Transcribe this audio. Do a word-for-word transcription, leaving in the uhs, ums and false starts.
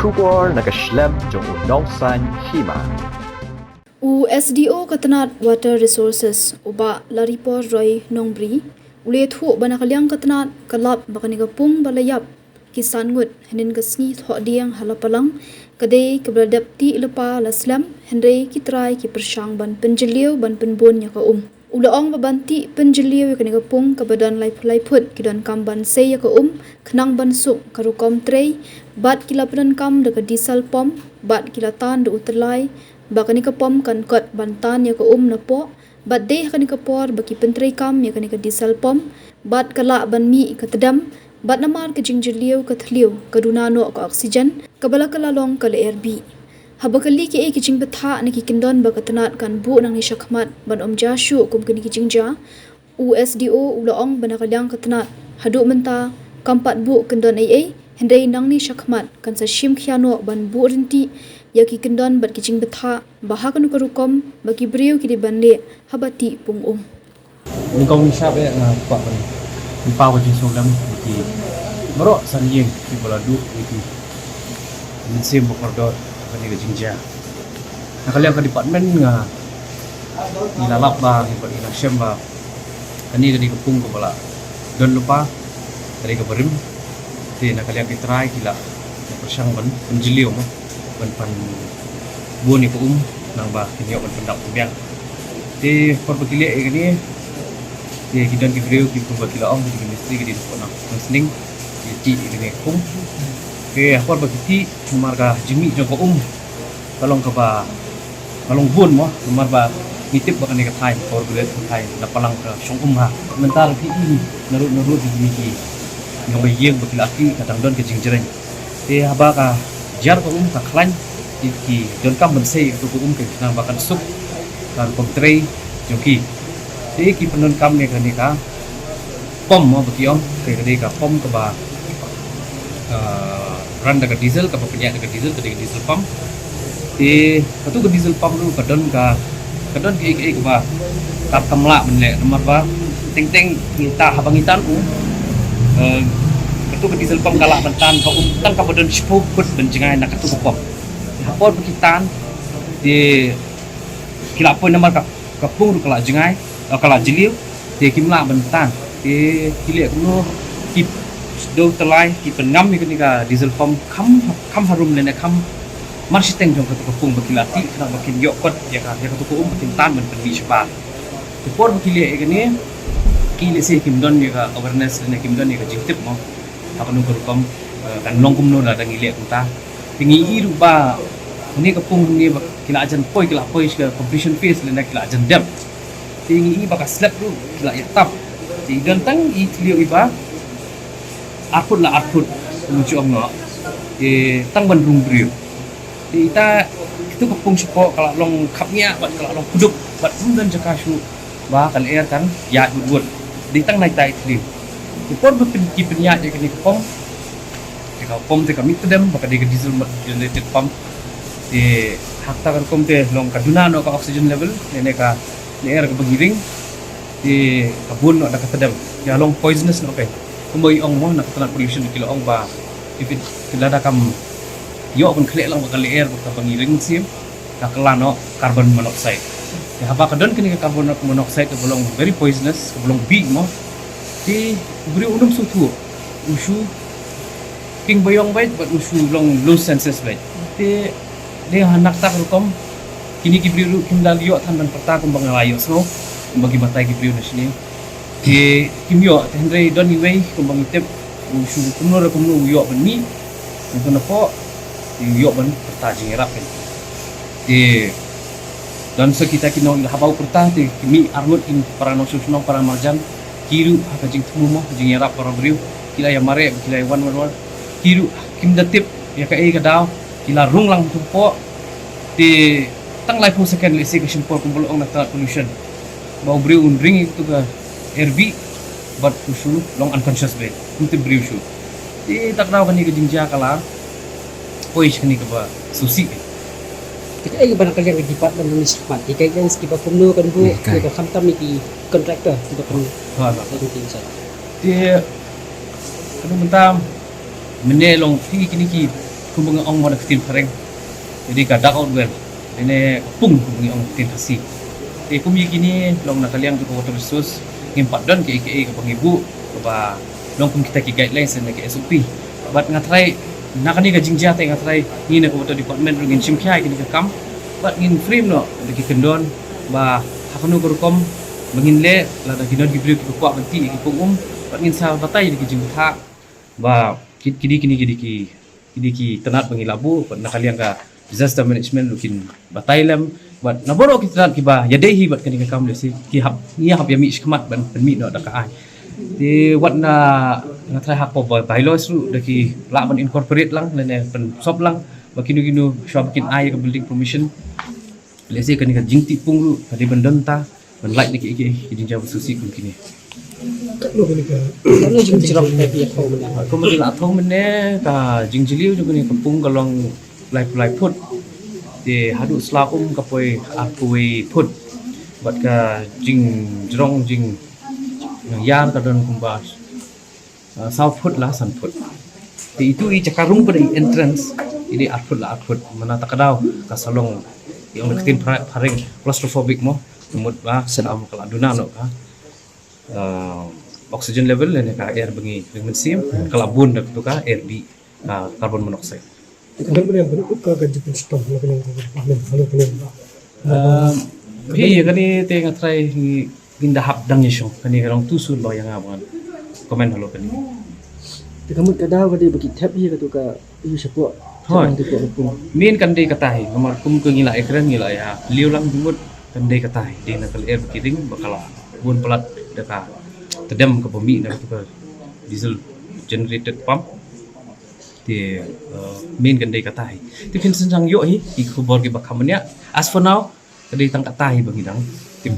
Khubor na ka shlem jong u Nongsaiñ Hima. U S D O ka tnat Water Resources, u Bah Laripor Roy Nongbri, u la ïathuh ba na ka liang ka tnat ka lap ba kane ka pung ba la ïap ki san ngut hynnin ka sngi Thohdieng ha Lapalang ka dei kaba la dep tih lypa la slem, hynrei ki trai ki pyrshang ban pynjylliew ban pynbun ïa ka um. U la ong ba ban tih pynjylliew ïa kane ka pung kaba don laiphew lai phut ki donkam ban sei ïa ka um khnang ban suk ka rukom trei, bad ki la pyndonkam da ka diesel pump, bad ki la tan da u tyllai ba kane ka pump kan kot ban tan ïa ka um napoh, bad dei ha kane ka por ba ki pyntreikam ïa kane ka diesel pump, bad ka lah ban mih ka tdem, bad namar ka jingjylliew ka thliew ka duna noh ka oxygen kaba la kylla long ka lyer bih. Haba kylli kiei ki jingbthah na ki kyndon ba ka tnat kan buh nangne shakhmat ban ym jia shuh kum kine ki jingjia, u S D O u la ong ba na ka liang ka tnat haduh mynta kam pat buh kyndon ei ei, hynrei nangne shakhmat kan sa shim khia noh ban buh ryntih ïa ki kyndon bad ki jingbthah ba ha kano ka rukom ba ki briew ki dei ban leh haba tih pung um. Nyngkong nyngshap eh nga kwah ban pynpaw ka jingsngewlem ïa ki baroh san ïing kiba la duh ïa ki mynsiem ba kordor ha kane ka jingjia. Na ka liang ka department nga, ngi la lap ba, ngi la shem ba kane ka dei ka pung kaba la don lypa, ka dei kaba rim. Te na ka liang ki trai ki la pyrshang ban pynjylliew mo, ban pynbun ïa ka um, khnang ba kin ïoh ban pyndap pynbiang. Te por ba ki leh ïa kane, te ki don ki briew kiba ki la ong, ki don ki mistri, ki dei ban pynap, ban sning, ki tih ïa kane ka pung. Te por ba ki tih, namar ka jingmih jong ka um ka long kaba, ka long bun mo, namar ba ngi tip ba kane ka thaiñ, Power Grid ka thaiñ, Lapalang ka shong um ha. Mynta ruh phi i naduh naduh ki, ki, ki nongwei ïing ba ki la tih, ka dang don ka jingjreng. Te haba ka jar ka um ka khlaiñ, ki, ki donkam ban sei ïa ka um khnang ba kan suk ka rukom trei jong ki. Te ki pyndonkam ïa kane ka pump mo ba ki ong, ka dei ka pump kaba, ah, run da ka diesel, kaba pynïaid da ka diesel, ka dei ka diesel pump. Te katu ka diesel pump ruh ka don ka, ka don kaei kaei kaba ka, kam lah ban leh, namar ba teng teng ngi ta, haba ngi tan um, eh, katu ka diesel pump ka lah ban tan ka um tang kaba don shiphew phut ban jngai na katu ka pump. Ha por ba ki tan, te ki la poi namar ka, ka pung ruh ka la jngai, eh, ka la jylliew, te kim lah ban tan. Te ki leh kumno, ki dei tyllai, ki pynngam ïa kane ka diesel pump kham, kham harum lane kham marshiteng jong katu ka pung ba ki la tih, khnang ba kin ïoh kot ïa ka, ïa katu ka um ba kin tan ban pynmih shabar. Te por ba ki leh ïa kane, ki lehse kim don ïa ka awareness lane kim don ïa ka jingtip mo. Ha kano ka rukom, eh, kan long kumno lada ngi leh kumta. Te ngi i ruh ba hangne ka pung hangne ba ki la jan poi, ki la poi sha ka completion phase lane ki la jan dep. Te ngi i ba ka slab ruh ki la ïatap. Te i don tang i thliew i ba ar phut la ar phut, kumno jong no. Te tang ban rung briew. Te ita, katu ka pung shapoh ka la long khapngiah bad ka la long kdup bad ym don jaka shuh ba ka lyer kan ïaid wut wut. Dei tang na ita i thliew. Te por ba pyn, ki pynïaid ïa kane ka pump, te ka pump te ka mih tdem ba ka dei ka diesel generated pump. Te ha kata ka rukom te long ka duna noh ka oxygen level, lane ka lyer kaba ngi ring, te ka bun noh da ka tdem, ka long poisonous noh ka. Kumba i ong mo, na ka tnat pollution ki la ong ba if it, lada kam ïoh ban khleh lang bad ka lyer bad kaba ngi ring mynsiem, ka kylla noh carbon monoxide. Te haba ka don kane ka carbon monoxide kaba long very poisonous, kaba long bih mo, te u briew un ym sngewthuh, u shu king ba ïong beit bad u shu long low senses beit. Te dei ha kata ka rukom, kine ki briew ruh kim da ïoh than ban pyrta kumba nga la ïohsngew, kumba ki batai ki briew na shane. Te kim ïoh, te hynrei don iwei kumba ngi tip, u shu kumno re kumno u ïoh ban mih, kumno napoh, te u ïoh ban pyrta jingïarap kan. Te don sa kita ki nong, haba u pyrta te ki mih arngut ki para nongshong shnong, para marjan, ki ruh ha ka jingthmu mo, ka jingïarap para briew, ki la ïa mareh, ki la ïa wan wan wan, ki ruh kim da tip ïa kaei ka daw, ki la rung lang ha tu poh, te tang laiphew second lehse ka shim por kumba la ong na ka tnat pollution. Ba u briew un ring ïa katu ka lyer bih bad u shu long unconscious beit, um tip briew shuh. Te kata ka daw kane ka jingjia ka la poi sha kane kaba sngewsih. Te kaei kaba na ka liang ka department nangne shakhmat, ki guidelines kiba kumno kan buh, hmm, ïa ka, khamtam ïa ki contractor kiba kan, ha, ha, law ki inside. Te kano mynta mynne long phi kine ki Kumba nga ong mo na ka ktien phareng, ka dei ka dug out well, lane ka pung kumba ngi ong ka ktien Khasi. Te kum ïa kine long na ka liang jong ka water resource, ngim pat don kaei kaei kaba ngi buh kaba long kum kita ki guidelines ne ka S O P. Bad nga trai na kane ka jingjia te nga trai ngi na ka water department ruh ngin shim khia ïa kine ki kam bad ngin frame noh da ki kyndon ba ha kano ka rukom ba ngin leh, lada ki don ki briew kiba kwah ban tih ïa ki pung um, bad ngin sa batai da ki jingbatai ba ki, ki dei kine, ki dei ki, ki dei ki tnat ba ngi lah buh, bad na ka liang ka disaster management ruh kin batai lem bad na baroh ki tnat kiba ïadei hi bad kane ka kam, lehse ki hap, ngi hap ïa mih shakhmat ban pynmih noh da ka aiñ. Te wat na, nga trai ha ka por ba bylaws ruh da ki lah ban incorporate lang lane pynsop lang ba kino kino shuwa ba kin ai ka building permission, lehse kane ka jingtih pung ruh ka dei ban don ta ban lait na ki, ki, ki jingjia ba sngewsih kum kine. Katno kane ka, katno jingjrong ka dei ka pung mynne? Kumba la thong mynne, ka jingjylliew jong kane ka pung ka long lai, lai phut. Te haduh sla um ka poi arphew wei phut. Bad ka jingjrong, jingïar ka don kumba, ah, saw phut la san phut. Te itu i jaka rung pat i entrance, i dei ar phut la ar phut. Mana ta ka daw ka sa long, i ong da ka ktien phare-, phareng, claustrophobic mo. Mut ba, sa ka la duna noh ka, ah, oxygen level lane ka air ba ngi ring mynsiem, ka la bun da katu ka air bih, ah, carbon monoxide. Te ka don ba dei ka, ka jingpynshitom na ka liang ka, ka, ka, ka, ka, ka, ka. Um, hi, ïa kane te nga trai ngi, ngin da hap dang ïa shong, kane ka long too soon ba ïa nga ban comment halor kane. Te ka mut ka daw ka dei ba ki thep hi katu ka, ïa shapoh. Hooid. Shapoh ka pung. Main kan dei kata hi, namar kum ka ngi la ïakren, ngi la ïa, liu lang jingmut kan dei kata hi, dei na ka lyer ba ki ring, ba ka la bun palat da ka tdem kaba mih na katu ka diesel generated pump. Te, uh, main kan dei kata hi. Te phin synjang ïoh hi ki khubor kiba kham bniah. As for now, ka dei tang kata hi ba ngi dang tip.